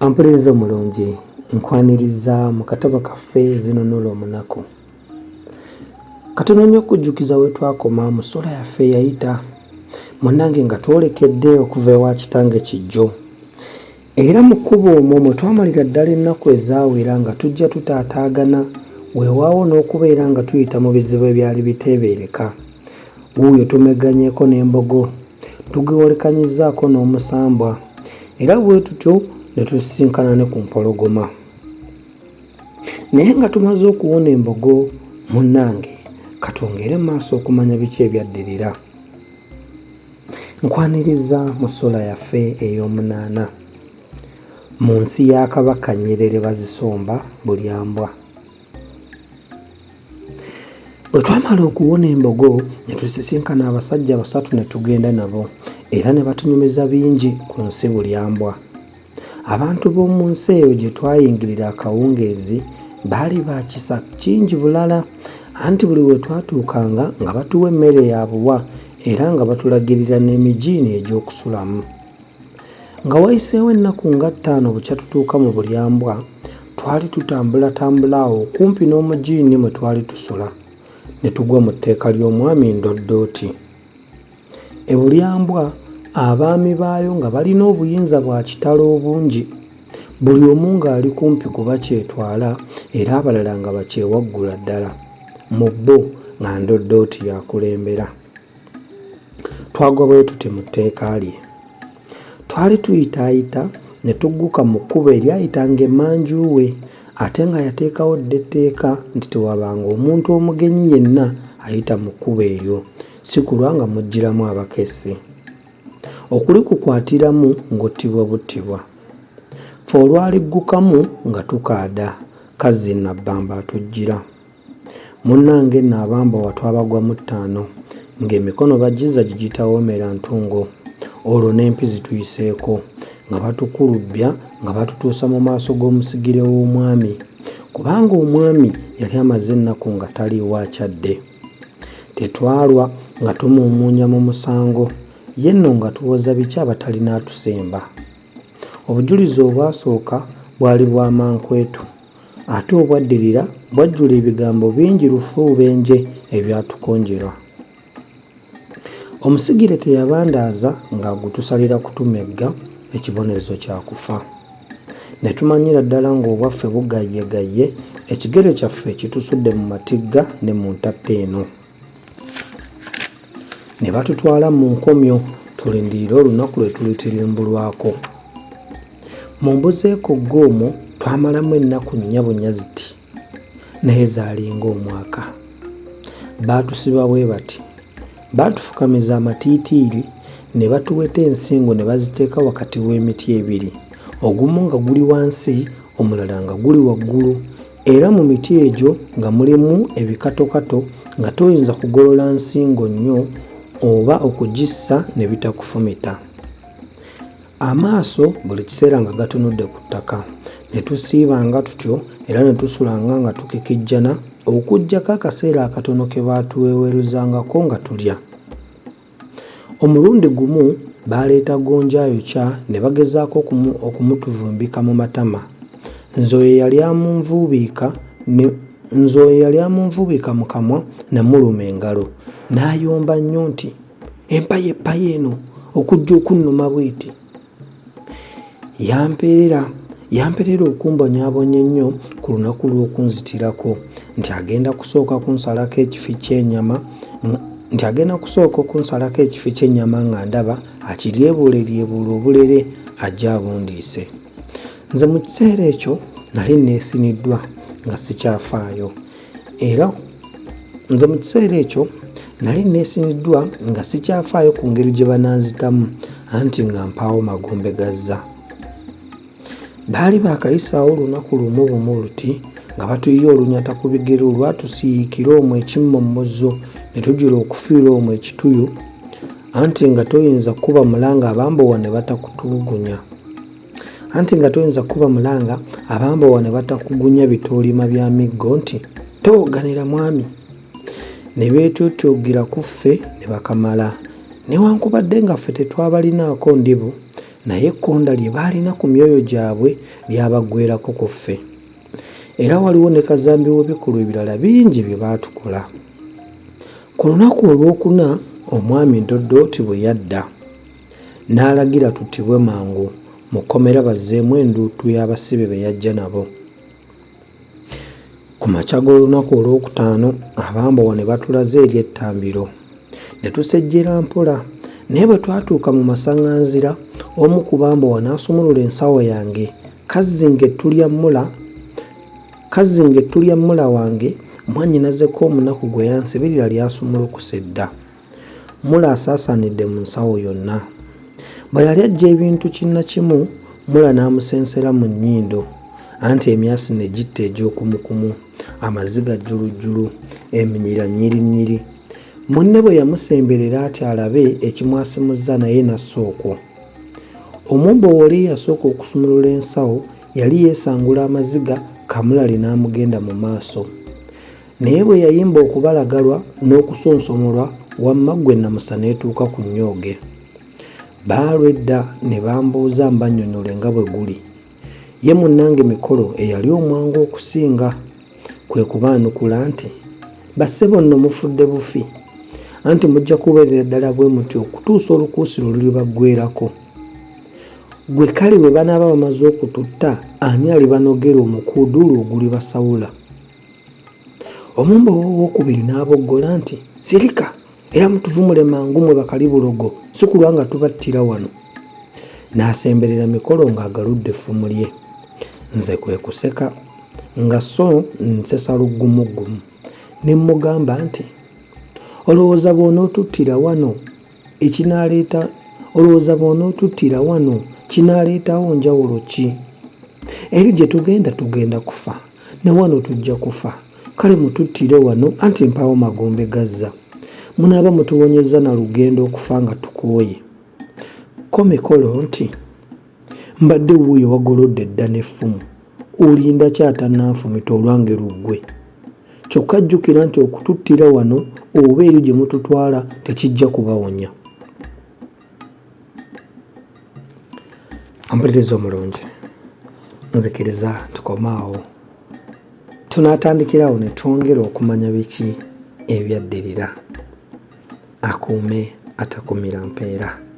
Ampuliriza omulungi, nkwaniriza mu katabo kaffe Zinunula Omunaku. Katono nnyo okujjukiza we twakoma mu ssuula yaffe eyayita, munnange nga twolekedde okuva ewa kitange Kijjo. Era mu kkubo omwo mwe twamalira ddala ennaku ezaawera nga tujja tutaataagana, weewaawo n'okubeera nga tuyita mu bizibu ebyali biteebeereka. Wuuyo tumegganyeko n'embogo, tugwolekanyizzaako n'omusambwa, era bwe tutyo ne tusisinkana ne ku mpologoma. Naye nga tumaze okuwona embogo, munnange katwongere mu maaso okumanya biki ebyaddirira. Nkwaniriza mu ssuula yaffe ey'omunaana. Mu nsi ya Kabaka Nyerere bazisomba Bulyambwa. Bwe twamala okuwona embogo ne tusisinkana abasajja basatu ne tugenda nabo era ne batunyumiza bingi ku nsi Bulyambwa. Abantu b'omu nsi eyo gye twayingirira akawungeezi baali ba kisa kingi bulala anti buli we twatuukanga nga batuwa emmere ya buwa era nga batulagirira n'emijiini egy'okusulamu. Nga wayiseewo ennaku nga ttaano bukya tutuuka mu Bulyambwa, twali tutambulatambula awo okumpi n'omujiini mwe twali tusula ne tugwa mu tteeka ly'omwami Ndoddooti. E Bulyambwa abaami baayo nga balina obuyinza bwa kitalo obungi, buli omu ng'ali kumpi ku bakyetwala era abalala nga bakyewaggula ddala. Mu bo nga Ndoddooti y'akulembera. Twagwa bwe tuti mu tteeka lye. Twali tuyitaayita ne tugguka mu kkubo eryayitanga emmanju we ate nga yateekawo dda etteeka nti tewabanga omuntu omugenyi yenna ayita mu kkubo eryo si kulwa nga mujjiramu abakessi. Okulikukwatiramu ng'ottibwa buttibwa. Ffe olwaliggukamu nga tukaada, Kazzi Nabbamba atujjira. Munnange nno abambowa twabagwa mu ttaano ng'emikono bagizza gye gitawoomera ntungo olwo n'empi zituyiseeko nga batukulubbya nga batutuusa mu maaso g'omusigire w'omwami kubanga omwami yali amaze ennaku nga taliiwo akyadde. Tetwalwa nga tumuumuunya mu musango ye nno nga tuwoza biki abatalina atusemba. Obujulizi obwasooka bwali bwa mankwetu. Ate obwaddirira bwajjula ebigambo bingi lufuubenje ebyatukonjerwa. Omusigire teyabandaaza ng'agutusalira kutumegga ekibonerezo kya kufa. Ne tumanyira ddala ng'obwaffe bugayyegayye, ekigere kyaffe kitusudde mu matigga ne mu ntatta eno. Ne batutwala mu nkomyo tulindirire olunaku lwe tulitirimbulwako. Mu mbuzi ekogga omwo twamalamu ennaku nnya bunya ziti naye zaalinga omwaka. Baatusiba bwe bati, baatufukamiza amatiitiiri ne batuweta ensingo ne baziteeka wakati w'emiti ebiri, ogumu nga guli wansi omulala nga guli waggulu era mu miti egyo nga mulimu ebikatokato nga toyinza kugolola nsingo nnyo oba okugissa ne bitakufumita. Amaaso buli kiseera nga gatunudde ku ttaka. Ne tusiibanga tutyo era ne tusulanga nga tukikijjana okuggyako akaseera akatono ke baatuweweeruzangako nga tulya. Omulundi gumu baaleeta gonja ayokya ne bagezaako okumutuvumbika mu matama. Nze oyo eyali amunvuubiika ne nze oyo eyali amunvuubiika mu kamwa namuluma engalo n'ayomba nnyo nti Empayeppaye eno okujja okunnuma bweti. Yampeerera yampeerera okumbonyaabonya ennyo ku lunaku lw'okunzitirako nti agenda kusooka kunsalako ekifi ky'enyama nti agenda kusooka okunsalako ekifi ky'ennyama nga ndaba akiryebuulelyebuula obulere ajje abundiise. Nze mu kiseera ekyo nali neesiniddwa nga sikyafaayo era nze mu kiseera ekyo nali neesiniddwa nga sikyafaayo ku ngeri gye bananzitamu anti nga mpaawo magombe gazza. Baali baakayisaawo olunaku lumu bumu luti nga batuyiye olunyata ku bigere olwatusiyiikira omwo ekimmommozzo ne tujula okufiira omwo ekituyu anti nga toyinza kukuba mulanga abambowa ne batakutulugunya. Anti nga toyinza kukuba mulanga abambowa ne batakugunya bitoolima bya miggo nti towoganira mwami ne beetyotyogira ku ffe ne bakamala. Newankubadde nga ffe tetwabalinaako ndibu, Naye ekkonda lye baalina ku myoyo gyabwe lyabaggweerako ku ffe. Era waliwo ne kazambi w'ebikolwa ebirala bingi bye baatukola. Ku lunaku olwokuna omwami Ndoddooti bwe yadda, n'alagira tuttibwe mangu mu kkomera bazzeemu enduutu y'abasibe be yajja nabo. Ku makya g'olunaku olwokutaano abambowa ne batulaza eri ettambiro. Ne tusejjera mpola naye bwe twatuuka mu masaŋŋanzira omu ku bambowa n'asumulula ensawo yange kazzi ng'ettu lya mmula wange mwannyinaze ko omunaku gwe yansibirira lyasumulukuse dda. Mula asaasaanidde mu nsawo yonna. Bwe yali aggya ebintu kinnakimu, Mula n'amusensera mu nnyindo, anti emyasi ne gitta egy'okumukumu, amaziga jjulujjulu, eminyira nnyirinyiri. Munne bwe yamusemberera ati alabe ekimwasimuzza naye n'assa okwo. Omumbowa oli eyasooka okusumulula ensawo yali yeesangula amaziga kamulali n'amugenda mu maaso. Naye bwe yayimba okubalagalwa n'okusonsomolwa wamma ggwe Namusa n'etuuka ku nnyooge. Baalwa edda ne bambuuza mbannyonnyole nga bwe guli. Ye munnange Mikolo eyali omwangu okusinga kwe kubaanukula nti, Bassebo nno mufudde bufi. Anti mujja kubeerera ddala bwe mutyo okutuusa olukuusi lwe lulibaggweerako. Ggwe kale bwe banaaba bamaze okututta ani alibanogera omukuuduulu ogulibasawula? Omumbowa owookubiri n'aboggola nti, Sirika era mutuvumule mangu mwe bakalibulogo si kulwa nga tubattira wano. N'asemberera Mikolo ng'agaludde effumu lye. Nze kwe kuseka nga so nsesa luggumuggumu ne mmugamba nti, Olowooza bw'onootuttira wano ekinaaleeta olowooza bw'onootuttira wano kinaaleetawo njawulo ki? Eri gye tugenda tugenda kufa. Ne wano tujja kufa. Kale mututtire wano anti mpaawo magombe gazza. Munaaba mutuwonyezza na lugendo okufa nga tukooye. Ko Mikolo nti, Mbadde wuuyo wagolodde dda n'effumu, olinda ki atannanfumita olwange luggwe? Kyokka jjukira nti okututtira wano oba eri gye mututwala tekijja kubawonya. Ampuliriza omulungi, nzikiriza tukome awo. Tunaatandikira awo ne twongera okumanya biki ebyaddirira. Akuume atakumira mpeera.